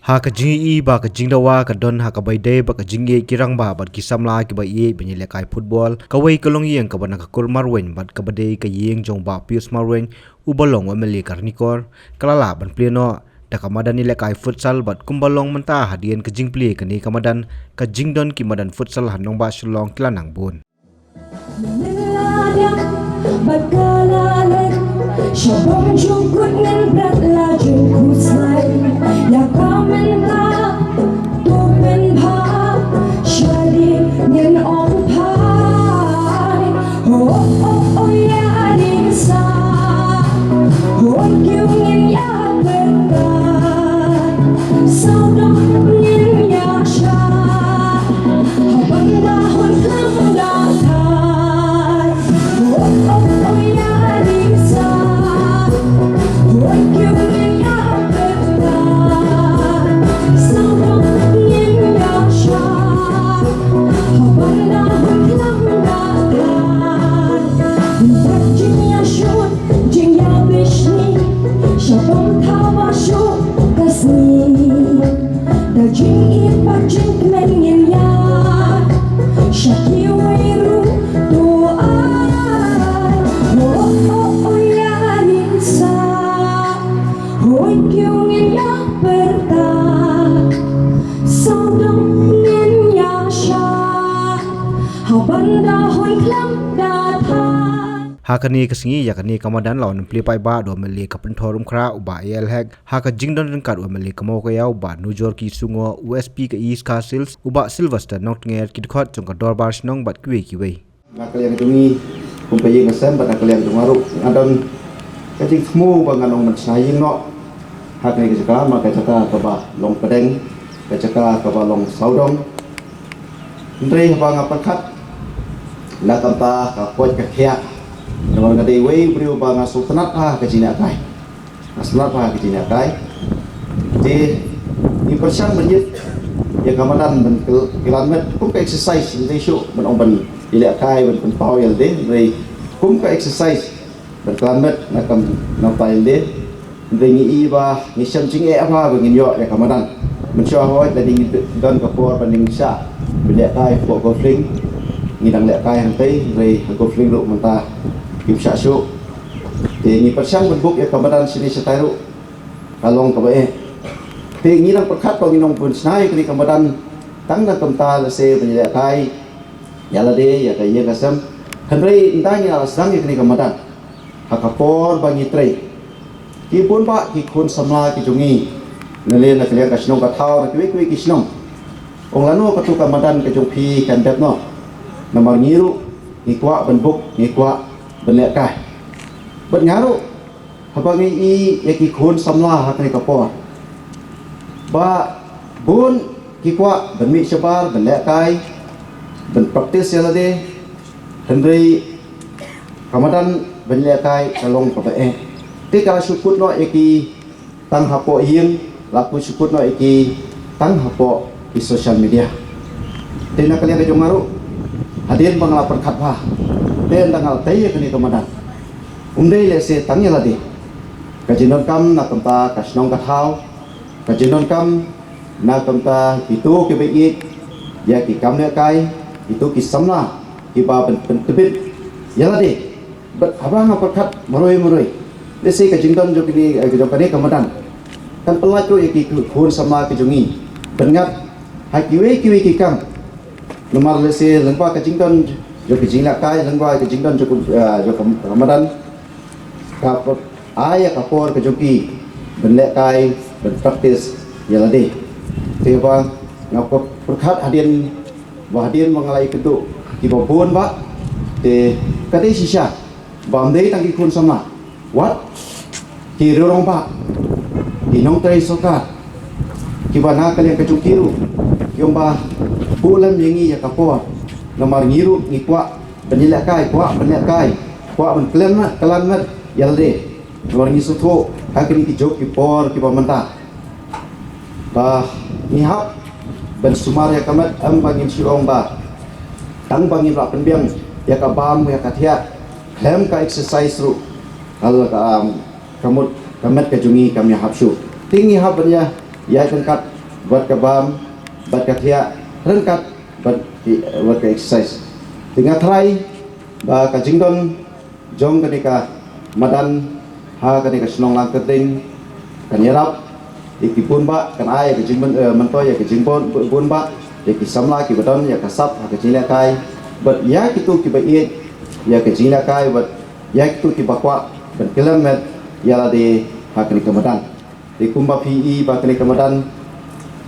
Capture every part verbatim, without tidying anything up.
Ha ka jingïohi ba ka jingdawa ka don ha kaba ïadei bad ka jingïeit ki rangbah bad ki samla kiba ïeit ban ïalehkai football, kawei ka longïing kaba na ka kur Marwein bad kaba dei ka ïing jong Bah Pius Marwein, uba long u M L A ka Ranikor, ka la lah ban plie noh da ka madan ïalehkai futsal bad kumba long mynta hadien ka jingplie kane ka madan, ka jingdon ki madan futsal ha nongbah Shillong ki la nang bun. Bad ka la leh, sha bong jong kut ngan bret la jong khuslai. Ïa ka mynta, to pynbha, sha dei ngan ong phai. Oh, oh, oh, ïa ring sa. Oh, kiew ngin ïa pynbha. Sawdong ngin ïa shah. Haba nga hun khlem da thait. Oh, oh, oh, ïa ring sa. Oh, kiew ngin ïa pynbha. Sawdong ngin ïa shah. Haba nga hun khlem da thait. Ïa jingïashun, jingïabishni. Sha bong thaw ba shu ka sngi. Da jingïeit bad jingkmen ngin ïaid sha kiwei ruh to ai. Oh, oh, oh, ïa ring sa. Hoi kiew ngin ïa pyrta. Sawdong ngin ïa shah. Haba nga hun khlem da thait. Ha kane ka sngi ïa kane ka madan la wan plie paidbah da u M L A ka Pynthorumkhrah u Bah A L Hek, ha ka jingdon ryngkat u M L A ka Mawkaiaw u Bah Nujorki Sungo, u S P ka East Khasi Hills u Bah Sylvester Nongtnger, ki dkhot jong ka dorbar shnong bad kiwei kiwei. Na ka liang jong ngi kum ka ïing ka sem bad na ka liang jong nga ruh nga don ka jingthmu ba ngan ong ban shna ïing noh ha kane ka jaka, ma ka jaka kaba long pdeng, ka jaka kaba long sawdong. Hynrei haba nga pyrkhat, la kumta ka koit ka khiah. Namar nga dei uwei u briew ba nga sngewtynnat ha ka jingïalehkai. Nga sngewtynnat ha ka jingïalehkai. Te ngi pyrshang ban ïit ïa ka madan ban kyl-, kylliang met kum ka exercise, ngi dei shuh ban ong ban ïalehkai ban pynpaw ïa lade, hynrei kum ka exercise ban kylliang met na kam na tai lade. Hynrei ngi i ba ngi shem jingeh bha ba ngin ïoh ïa ka madan. Mynshuwa hooid lada ngi don ka por ba ngin shah ban lehkai hapoh Golf Link, ngi dang lehkai hangtei, hynrei ha Golf Link ruh mynta kim shah shuh. Te ngi pyrshang ban book ïa ka madan shane shatai ruh ka long kaba eh. Te ngi dang pyrkhat ba ngin ong ban shna ïa kane ka madan tang na kumta lehse ban lehkai ïa lade ïa ka ïing ka sem. Hynrei ynda ngi la sdang ïa kane ka madan, ha ka por ba ngi trei, ki bun bah ki khun samla ki jong ngi, na lei na ka liang ka shnong ka thaw, na kiwei kiwei ki shnong, ong lano katu ka madan ka jong phi kan dep noh. Namar ngi ruh ngi kwah ban book, ngi kwah ban lehkai. Bad nga ruh, haba ngi i ïa ki khun samla ha kane ka por, ba bun ki kwah ban mih shabar ban lehkai, ban practice ïa lade, hynrei ka madan ban lehkai ka long kaba eh. Te ka la shu kut noh ïa ki tang hapoh ïing, la kut shu kut noh ïa ki tang hapoh ki social media. Te na ka liang ka jong nga ruh, hadien ba nga la pyrkhat bha, te ynda nga la tei ïa kane ka madan, um dei lehse tang ïa lade. Ka jingdonkam na kumta ka shnong ka thaw, ka jingdonkam na kumta kito kiba ïeit ïa ki kam lehkai, kito ki samla kiba pyn-, pyntbit ïa lade. Bad haba nga pyrkhat marwei marwei, lehse ka jingdon jong kane, eh, jong kane ka madan kan pyllait ruh ïa ki khun samla ki jong ngi ban ngat ha kiwei kiwei ki kam. Namar lehse lyngba ka jingdon jong ka jinglehkai, lyngba ka jingdon jong ka, eh, jong ka madan, ka por, ai ïa ka por ka jong ki ban lehkai, ban practice ïa lade. Te ba nga pyrkhat hadien, ba hadien ba nga la ïakynduh kiba bun bah, te ka dei shisha ba ym dei tang ki khun samla, wat ki rangbah, ki nongtrei sorkar, kiba na ka liang ka jong ki ruh ki ong ba buh lem ïa ngi ïa ka por. Namar ngi ruh ngi kwah ban ïalehkai, kwah ban lehkai, kwah ban kylliang met, kylliang met ïa lade. Namar ngi sngewthuh ha kine ki juk ki por kiba mynta, ba ngi hap ban sumar ïa ka met, em ba ngin shu ong ba tang ba ngin lah pynbiang ïa ka bam ïa ka thiah, khlem ka exercise ruh, ka, ka, um, ka mut ka met ka jong ngi kam ïahap shuh. Te ngi hap ban ïa, ïa tyngkat bad ka bam, bad ka thiah ryngkat bad, bad ka exercise. Te nga tharai ba ka jingdon jong kane ka madan ha kane ka shnong Langkyrding kan ïarap ïa ki bun bah, kan ai ïa ka jingmyntoi, ïa ka jingbun, bun bah ïa ki samla kiba don ïa ka sap ha ka jinglehkai, bad ïa kito kiba ïeit ïa ka jinglehkai, bad ïa kito kiba kwah ban kyllon met ïa lade ha kane ka madan. Te kumba phi i ba kane ka madan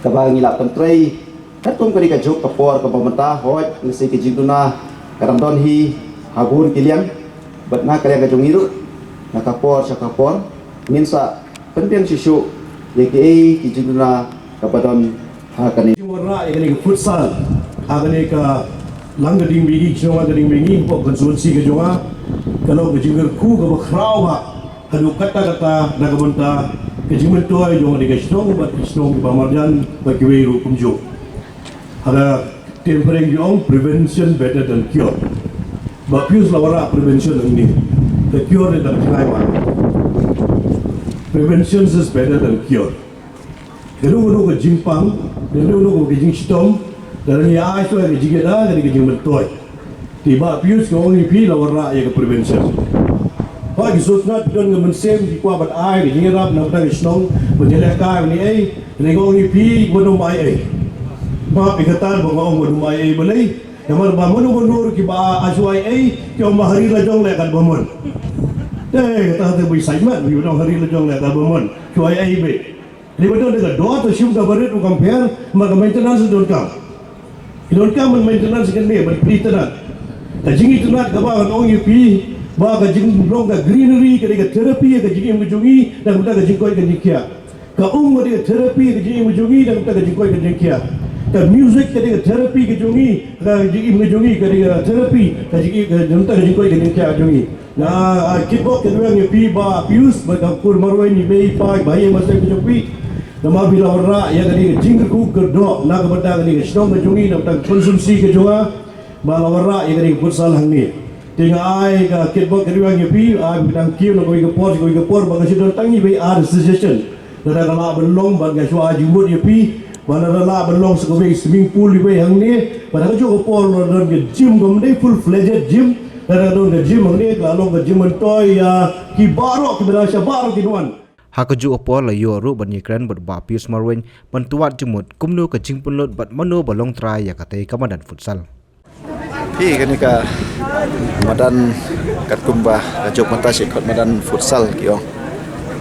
kaba ngi la pyntrei katkum kane ka juk ka por kaba mynta, hooid, lehse ka jingduna ka dang don hi ha bun ki liang, bad na ka liang ka jong ngi ruh, na ka por sha ka por ngin sa pynbiang shuh shuh ïa kiei ki jingduna kaba don ha kane. Jingwanrah ïa kane ka futsal ha kane ka Langkyrding Byngi, shnong Langkyrding Byngi, hapoh constituency ka jong nga, ka long ka jingkyrkhu kaba khraw bha haduh katta katta na ka bynta ka jingmyntoi jong kane ka shnong bad ki shnong kiba marjan bad kiwei ruh kumjuh. Ha ka ktien phareng ki ong, prevention better than cure. Bah Pius la wanrah prevention hangne. Ka cure ne tang jngai ma. Prevention is better than cure. Kano kano ka jingpang, kano kano ka jingshitom, ka dang ïa ai shuwa ka jingïada, ka dang ka jingmyntoi. Te Bah Pius ka ong ïa phi la wanrah ïa ka prevention. Ba ki sngewtynnat, ki don ka mynsiem, ki kwah ban ai ka jingïarap na ka bynta ka shnong, ban ïalehkai ban ïa ei, te ka ong ïa phi wat nym ai ei. Ba phi kata ba nga ong wat nym ai ei balei, namar ba mano mano ruh kiba ai shuwa ei, ki ong ba ha ri la jong leh katba mon. Te kata te ba i sait mat, ba ki ong ha ri la jong leh katba mon. Shuwa ei beit. Lei ba don da ka dor, to shim kaba rit, u compare, ma ka maintenance donkam. Ki donkam ban maintenance kane, ban plie tynnat. Ka jingitynnat kaba ngan ong ïa phi, ba ka jinglong ka greenery, ka dei ka therapy, ka jingim ka jong ngi, na ka bynta ka jingkoit ka jingkhiah. Ka um ka dei ka therapy, ka jingim ka jong ngi, na ka bynta ka jingkoit ka jingkhiah. Ka music ka dei ka therapy ka jong ngi, ka jingim ka jong ngi, ka dei ka therapy, ka jingim ka, na ka bynta ka jingkoit ka jingkhiah jong ngi. Nga, ah, kitbok kitrwiang ïa phi Bah Pius, bad ka Kur Marwein, i mei i pa, i ba ïing ba sem ka jong phi. Namar phi la wanrah ïa kane ka jingkyrkhu kyrdoh na ka bynta kane ka shnong ka jong ngi, na ka bynta ka constituency ka jong nga. Ba la wanrah ïa kane ka futsal hangne. Te nga ai ka kitbok kitrwiang ïa phi, ai phi tang kiew na kawei ka por sha kawei ka por, ba ka shu don tang iwei ar suggestion. Lada ka lah ban long bad nga shu ai jingmut ïa phi, ba lada lah ban long sa kawei swimming pool iwei hangne, bad ha kajuh ka por lada don ka gym, kam dei full fledged gym, lada don ka gym hangne, ka long ka jingmyntoi ïa ki baroh kiba dang sha baroh kin wan. Ha kajuh ka por la ïoh ruh ban ïakren bad Bah Pius Marwein ban tuat jingmut kumno ka jingpynlut bad mano ba long trai ïa katei ka madan futsal. Phi, kane ka madan katkum ba ka jop mynta shi khot madan futsal ki ong.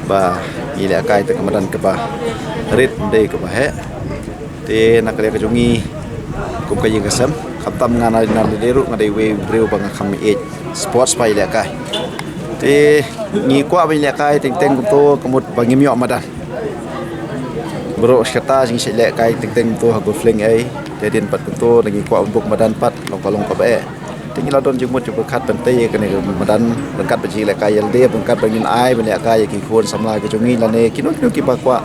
Ba ngi lehkai te ka madan kaba rit, ym dei kaba heh. Te na ka liang ka jong ngi kum ka ïing ka sem, khamtam nga na, na dei ruh nga dei uwei u briew ba nga kham ïeit sports ba i lehkai. Te ngi kwah ba i lehkai teng teng kumto, ka mut ba ngim ïoh madan. Baroh shi katta jingshah lehkai teng teng kumto ha Golf Link ei. Te hadien pat kumto da ngi kwah ban buk madan pat, long ka long kaba eh. Te ngi la don jingmut jingpyrkhat ban tei ïa kane ka madan ryngkat bad jingïalehkai ïalade, ryngkat ba ngin ai ban lehkai ïa ki khun samla ki jong ngi lane kino kino kiba kwah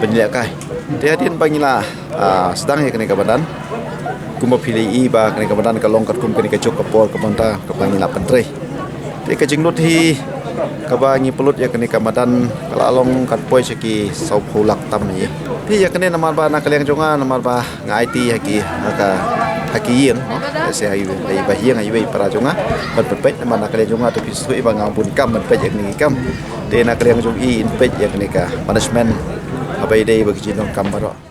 ban lehkai. Te hadien ba ngi la, ah, sdang ïa kane ka madan, kumba phi la ïohi ba kane ka madan ka long katkum kane ka juk ka por ka bynta kaba ngi la pyntrei. Te ka jinglut hi kaba ngi pynlut ïa kane ka madan ka la long kan poi sha ki sawphew lak tam hi. Te ïa kane namar ba na ka liang jong nga, namar ba nga aiti ha ki, ha ka, ha ki ïing, no? Lehse ha i, ha i ba ïing, ha iwei i para jong nga ban pynpeit, namar na ka liang jong nga to phi sngewthuh ba nga bun kam ban peit ïa kane ki kam. Te na ka liang jong i in peit ïa kane ka punishment haba i dei ba ki jingdonkam baroh.